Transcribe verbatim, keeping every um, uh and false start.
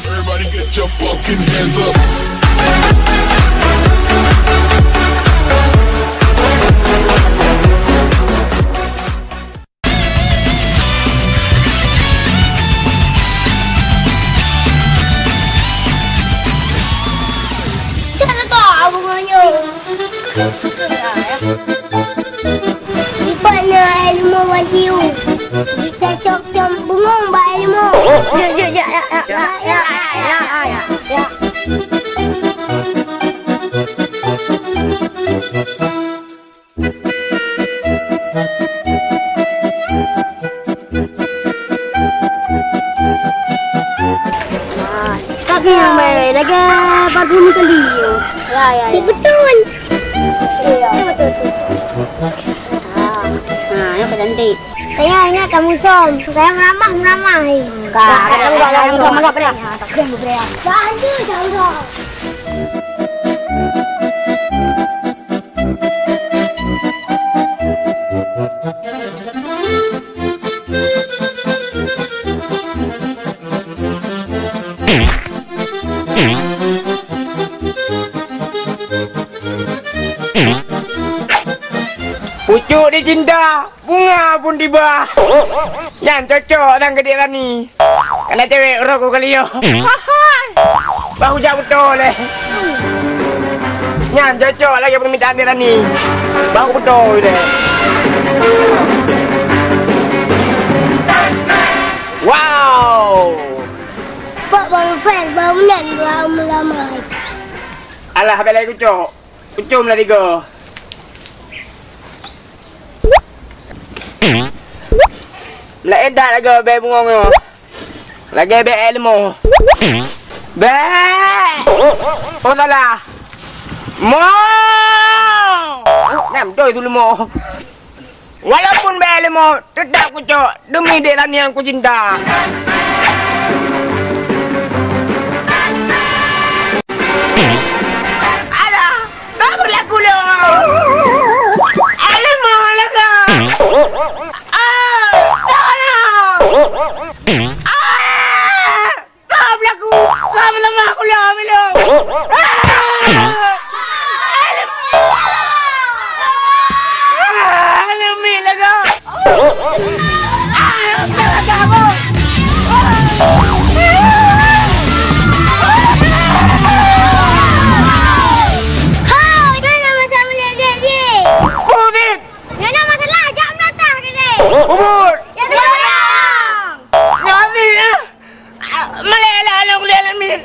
Everybody get your fucking hands up. Lipat na ilmu wadiu. Dicocok com bungong bak ilmu. Jek, jek, jek, ya, ya, ya, ya. Tapi yang baik, lagi baru ni kali. Ya, ya, ya. Si betul. Iya. Betul, betul. Ah, nah, yang cantik. Kaya ingat kamu som. Kaya meramah, meramah. Kak, kak, kak, kak, kak, kak, kak, kak. Bantu, jangan. Pucuk dicinta, bunga pun tiba. Nyan cocok dan geudik rani. Kana cewek uroe ku kali nyoe. Bah ujak beutôi lé. Nyan cocok lagèe peurmintaan di rani. Bah beutôi lé. Wow. Pak Bang Fel, bangunan dua melamai. Alah, belai kucok. Kucom lah tiga. Meulah edak lagèe bèe bungong nyoe. Lagèe bèe ilmu. Bèe. Oh, salah. Mo. Nam doi tu lemo. Walaupun bèe lemo, tetap kucok demi dek Rani yang kucinta. Alah, kamu lagu lo. Alah, mau lagu. Ah, tolong. Ah. Kau belagu, kau meulangah kula, Milo. Ah! Alam. Ah, alam ni lah kau. Ah, kau lah kau. Ho, jangan masak mulut dia, dia. Ubit. Jangan masalah, jak menatah dia, dia. Ubut. Ya, sayang. Nyabi, eh. Malèe lah aneuk kuliah Amin.